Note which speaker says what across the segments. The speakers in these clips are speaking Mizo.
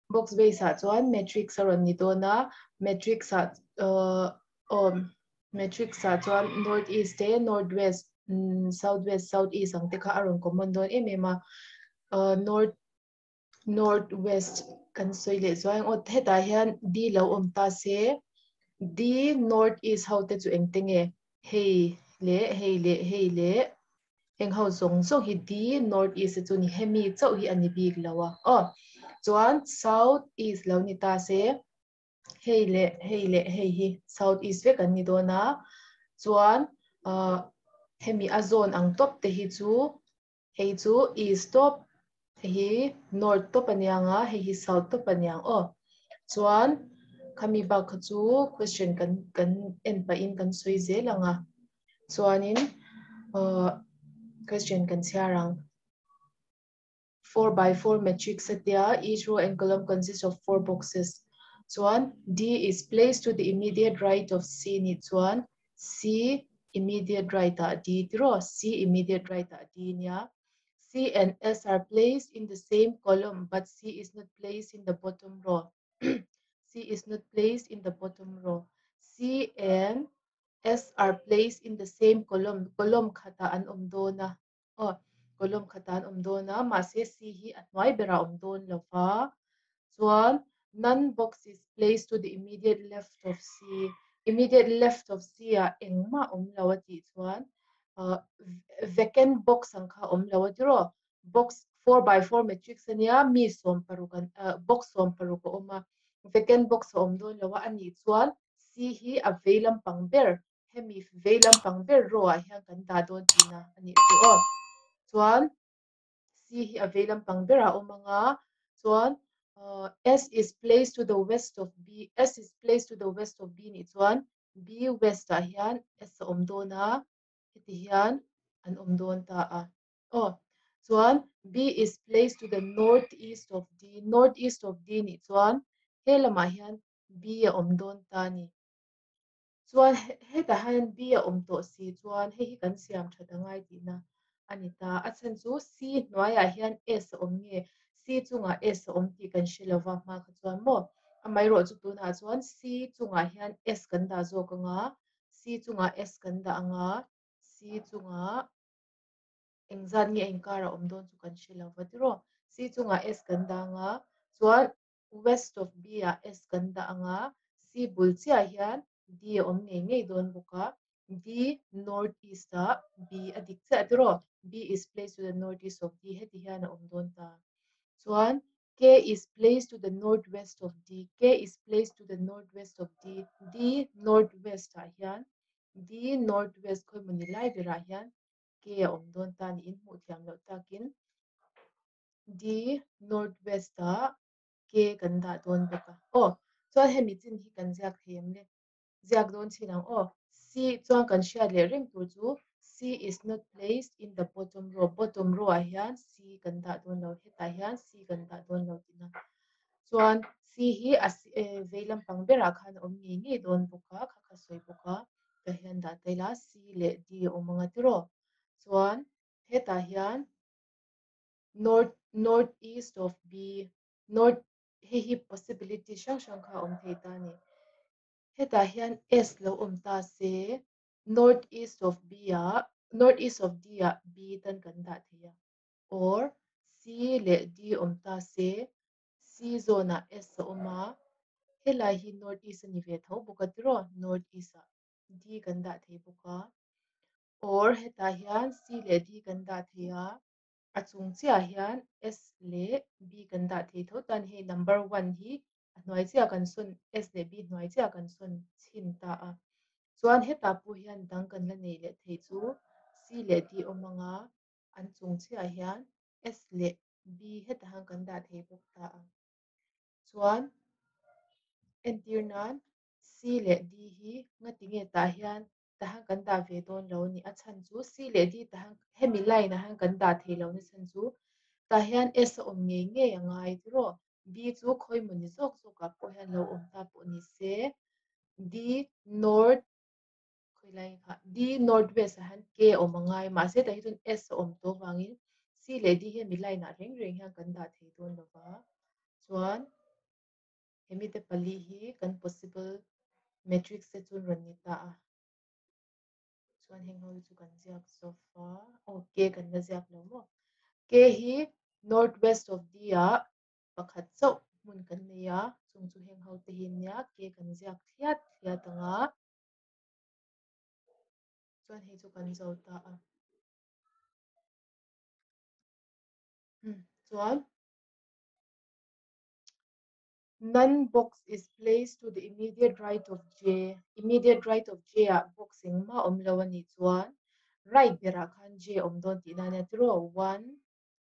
Speaker 1: Box base ah chuan matrix a rawn ni dawn a, matrix ah aw matrix ah chuan north east te north west south west south east ang te kha a rawn common dawn em em a, north north west kan sawi leh chuan aw hetah hian D lo awm ta se D north east ho te chu engte nge hei leh hei leh hei leh heng ho zawng zawng hi D north east te chu ni hemi chauh hi a ni bik lo a aw chuan south east lo ni ta se hei leh hei leh hei hi south east vek an ni dawn a chuan ah hemi a zawn ang tawp te hi chu hei chu east tawp hei hi north tawp a niang a hei hi south tawp a niang aw chuan khami bak kha chu question kan kan en pahin kan sawi zel ang a chuanin ah question kan chhiar ang. 4 by 4 matrix atia each row and column consists of four boxes chuan D is placed to the immediate right of C ni chuan C immediate right ah D tiraw C immediate right ah D nia C and S are placed in the same column but C is not placed in the bottom row C is not placed in the bottom row C and S are placed in the same column column khatah an awm dawn a aw column khatah an awm dawn a mahse C hi a hnuai berah a awm dawn lo va chuan none box is placed to the immediate left of C immediate left of C ah engmah awm lo a tih chuan ah vacant box ang kha a awm lo a tiraw box 4 by 4 matrix ania mi 16 an box 16 a awm a vacant box a awm dawn lo a anih chuan C hi a vei lampang ber hemi vei lampang ber row ah hian kan dah dawn tihna a nih chu aw chuan C hi a vei lampang berah a awm anga chuan S is placed to the west of B S is placed to the west of B nih chuan B west ah hian S a awm dawn a heti hian an awm dawn ta a aw chuan B is placed to the north east of D north east of D nih chuan he lamah hian B a awm dawn ta a ni. Chuan hetah hian B a awm tawh si chuan hei hi kan siam that a ngai tihna a ni ta. A chhan chu C hnuaiah hian S a awm nge C chungah S a awm tih kan hre lova hma kha chuan maw. Amaherawh chu tunah chuan C chungah hian S kan dah zawk anga C chungah S kan dah anga C chungah engzat nge inkar a awm dawn chu kan hre lova tiraw. C chungah S kan dah anga chuan west of B ah S kan dah anga C bul chiah hian D a awm ngei ngei dawn bawk a D north east ah B a dik chiah tiraw B is placed to the north east of D heti hian a awm dawn ta chuan K is placed to the north west of D K is placed to the north west of D D north west ah hian D north west khawi mawni lai berah hian K a awm dawn ta niin hmuh thiam loh takin D north west ah K kan dah dawn bawk a. Aw, chuan hemi chin hi kan ziak thei em le? Ziak dawn chin ang aw. C chuan kan hriat leh reng tur chu C is not placed in the bottom row. Bottom row ah hian C kan dah dawn lo. Hetah hian C kan dah dawn lo tihna. Chuan C hi a vei lampang berah khan a awm ngei ngei dawn bawk a, kha kha sawi bawk a. Tah hian dah ta ila C leh D a awm ang a tiraw. Chuan hetah hian north north east of B north hei hi possibility hrang hrang kha a awm thei ta a ni. Hetah hian S lo awm ta se north east of B ah north east of D ah B tan kan dah thei a or C leh D awm ta se C zawn ah S a awm a helai hi north east a ni ve tho bawk a tiraw north east ah D kan dah thei bawk a or hetah hian C leh D kan dah thei a a chung chiah hian S leh B kan dah thei tho tan hei number 1 hi a hnuai chiah kan sawn S leh B hnuai chiah kan sawn chhin ta a chuan hetah pawh hian dang kan la nei leh thei chu C leh D awm anga an chung chiah hian S leh B hetah hian kan dah thei bawk ta a chuan entir nan C leh D hi ngati nge tah hian tahan kan dah ve dawn lo a ni. A chhan chu C leh D tahan hemi line ah hian kan dah thei lo na chhan chu tah hian S a awm ngei ngei a ngai tiraw. B chu khawi mawni zawk zawk ah pawh hian lo awm ta pawh ni se D north khawi lai kha D north west ah hian K a awm a ngai mahse tah hi chuan S a awm tawh avangin C leh D hi hemi line ah reng reng hian kan dah thei dawn lo va chuan. Hemi te pali hi kan possible matrix te chu an rawn ni ta a. Chuan heng ho hi chu kan ziak zo va. Aw K kan la ziak lo maw? K hi north west of D ah pakhat chauh hmun kan nei a, chung chu heng ho te hi nia K kan ziak thliat thliat ang a. Chuan hei chu kan zo ta a. Chuan None box is placed to the immediate right of J. Immediate right of J ah box engmah awm lo a nih chuan right berah khan J awm dawn tihna a nia tiraw? One,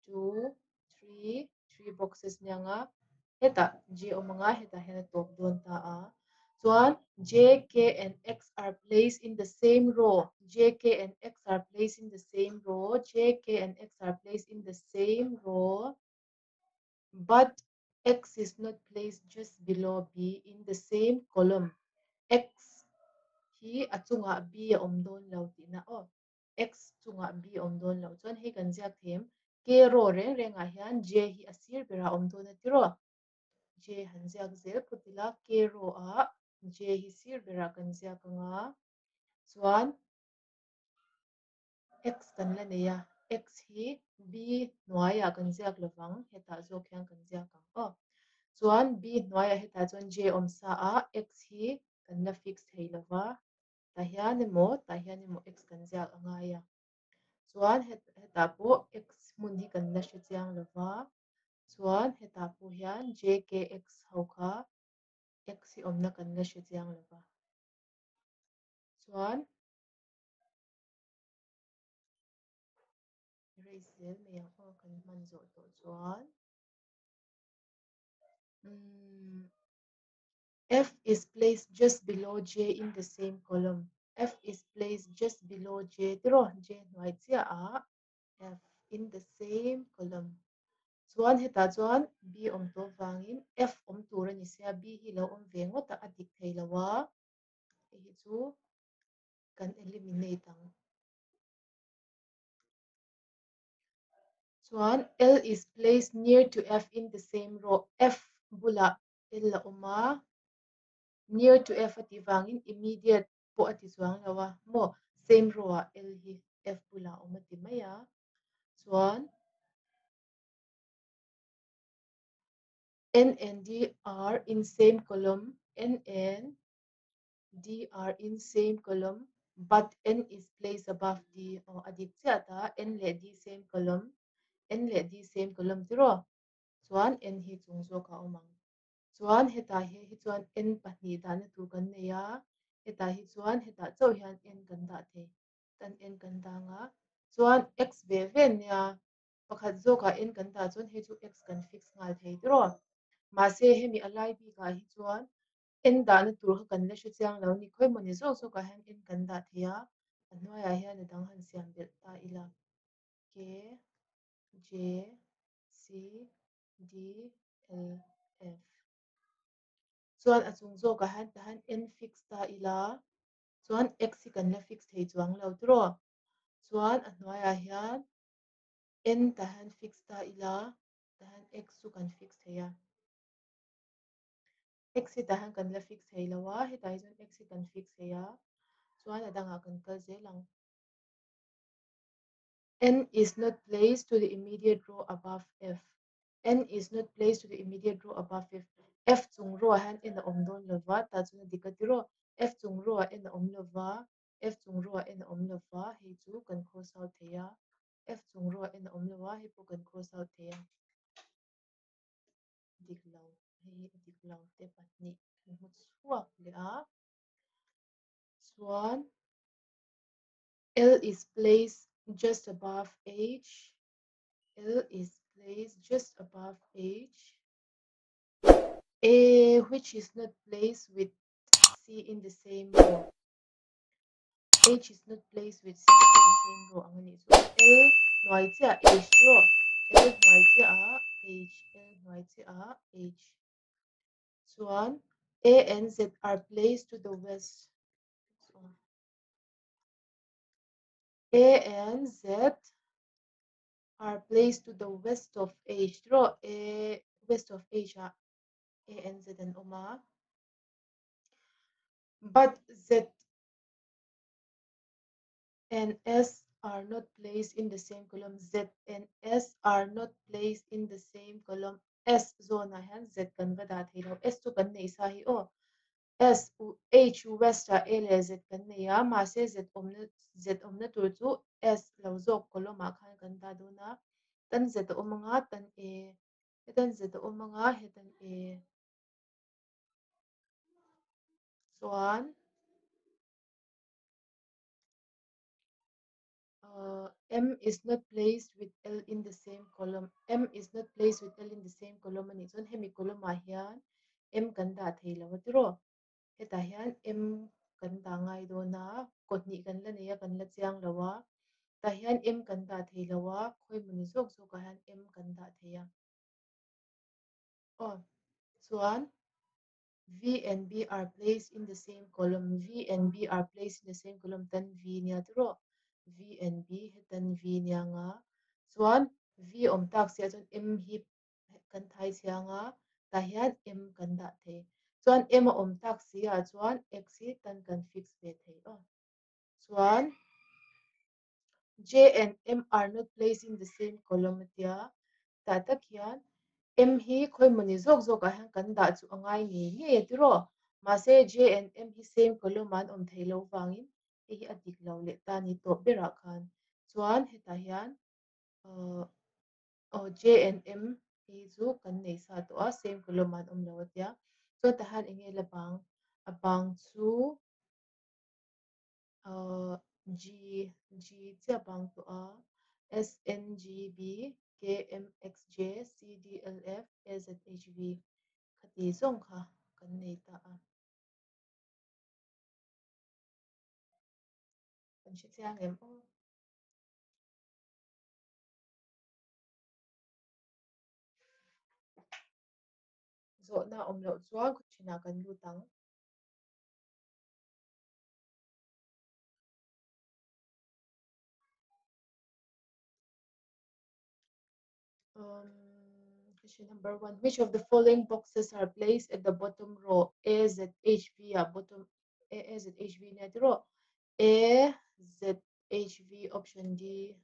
Speaker 1: two, three, three boxes nia ang a, hetah J awm ang a, hetah hian a tawp dawn ta a. Chuan J, K and X are placed in the same row. J, K and X are placed in the same row. J, K and X are placed in the same row. But X is not placed just below B in the same column. X hi a chungah B a awm dawn lo tihna aw. X chungah B a awm dawn lo. Chuan hei kan ziak them K row reng rengah hian J hi a sir berah a awm dawn a tiraw. J han ziak zel phawt ila K row ah J hi sir berah kan ziak ang a. Chuan X kan la nei a, X hi B hnuaiah kan ziak lovang, hetah zawk hian kan ziak ang aw. Chuan B hnuaiah hetah chuan J awm sa a, X hi kan la fix thei lova, tah hian emaw tah hian emaw X kan ziak a ngai a. Chuan hetah pawh X hmun hi kan la hre chiang lova, chuan hetah pawh hian J K X ho kha X hi awmna kan la hre chiang lova. Chuan Erase zel mai ang aw kan hman zawh tawh chuan. F is placed just below J in the same column. F is placed just below J tiraw J hnuai chiah ah F in the same column. Chuan hetah chuan B awm tawh vangin F awm tur a ni sia B hi lo awm ve ngawt a a dik thei lo a. Hei hi chu kan eliminate ang. Chuan L is placed near to F in the same row. F bulah L a awm a, near to F a tih vangin immediate pawh a ti chuang lo a, maw same row ah L hi F bulah a awm a ti mai a. Chuan N and D are in same column. N and D are in same column but N is placed above D. Aw a dik chiah ta, N leh D same column, N leh D same column tiraw? Chuan N hi chung zawk a awm ang. Chuan hetah he hi chuan N pahnih dahna tur kan nei a, hetah hi chuan hetah chauh hian N kan dah thei. Tan N kan dang a, chuan X ve ve nia pakhat zawkah N kan dah chuan hei chu X kan fix nghal thei tiraw? Mahse hemi a lai bikah hi chuan En dahna tur kha kan la hre chiang lo ni. Khawi mawni zawk zawkah hian en kan dah thei a, a hnuaiah hian a dang han siam belh ta ila. K, J, C, D, L, F. Chuan a chung zawkah hian tahan en fix ta ila, chuan X hi kan la fix thei chuang lo tiraw? Chuan a hnuaiah hian en tahan fix ta ila, tahan X chu kan fix thei a. X hi tah hian kan la fix thei lo a, hetah hi chuan X hi kan fix thei a, chuan a dangah kan kal zel ang. N is not placed to the immediate row above F. N is not placed to the immediate row above F. F chung row ah hian N a awm dawn lo va, tah chuan a dik a ti rawh. F chung row ah N a awm lo va, F chung row ah N a awm lo va, hei chu kan cross out thei a. F chung row ah N a awm lo a, hei pawh kan cross out thei a. Dik lo, hei hi a dik lo te pahnih kan hmu chhuak leh a. Chuan L is placed just above H. L is placed just above H. A which is not placed with C in the same row. H is not placed with C in the same row ang a nih chu. L hnuai chiah H rawh. L hnuai chiah a H, L hnuai chiah a H. Chuan A and Z are placed to the west. A and Z are placed to the west of H rawh. A west of H ah. A and Z an awm a. But Z and S are not placed in the same column. Z and S are not placed in the same column. S zawnah hian Z kan va dah thei lo. S chu kan neih sa hi aw. S H west ah A leh Z kan nei a, mahse Z awmna Z awmna tur chu S lo zawk column ah khan kan dah dawn a. Tan Z a awm anga tan A. Hetan Z a awm anga hetan A. Chuan Uh, M is not placed with L in the same column. M is not placed with L in the same column ani chuan hemi column ah hian M kan dah thei lo a tiraw. Hetah hian M kan dah ngai dawn a, kaw hnih kan la nei a, kan la chiang lo a. Tah hian M kan dah thei lo a, khawi mawni zawk zawkah hian M kan dah thei a. Aw, chuan V and B are placed in the same column. V and B are placed in the same column. Tan V nia tiraw? V and B hetan V nia nga. Chuan V awm tak sia chuan M hi kan thai chiang a, tah hian M kan dah thei. Chuan M a awm tak si ah chuan X hi tan kan fix ve thei aw. Chuan J and M are not placed in the same column atia tah tak hian M hi khawi mawni zawk zawkah hian kan dah chu a ngai ngei ngei a tiraw? Mahse J and M hi same column ah an awm thei lo vangin hei hi a dik lo leh ta ni tawp berah khan chuan hetah hian uh, aw J and M hi chu kan nei sa tawh a same column ah an awm lo atia chuan tah hian eng nge la bang a bang chu G G chiah bang tawh a S N G B K M X J C D L F A Z H V khati zawng kha kan nei ta a. Kan hre chiang em aw. Zawhna awm loh chuan khawthinah kan lut ang. Um, question number one. Which of the following boxes are placed at the bottom row? A, Z, H, V, ah, bottom A, A, Z, H, V, nia tiro. A, Z, H, V, option D.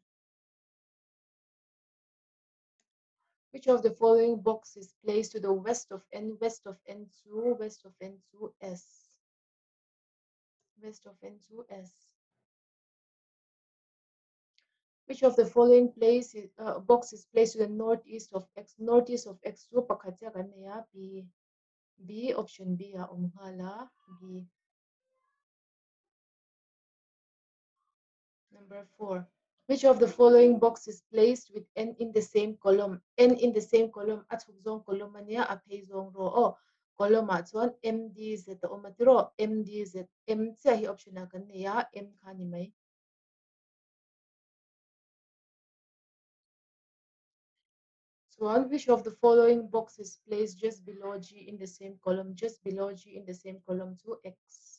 Speaker 1: Which of the following box is placed to the west of N, west of N2, west of N2, S? West of N2, S. Which of the following place is, box is placed to the northeast of X, northeast of X2, pakhat chiah kan nei a, B, B, option B a awm nghal a, B. Number 4. Which of the following box is placed with N in the same column? N in the same column, a chhuk zawng column ania, a phei zawng rawh aw. Column ah chuan M, D, Z a awm a tiraw? M, D, Z, M chiah hi option ah kan nei a, M kha ni mai. Chuan, which of the following box is placed just below G in the same column? Just below G in the same column chu X.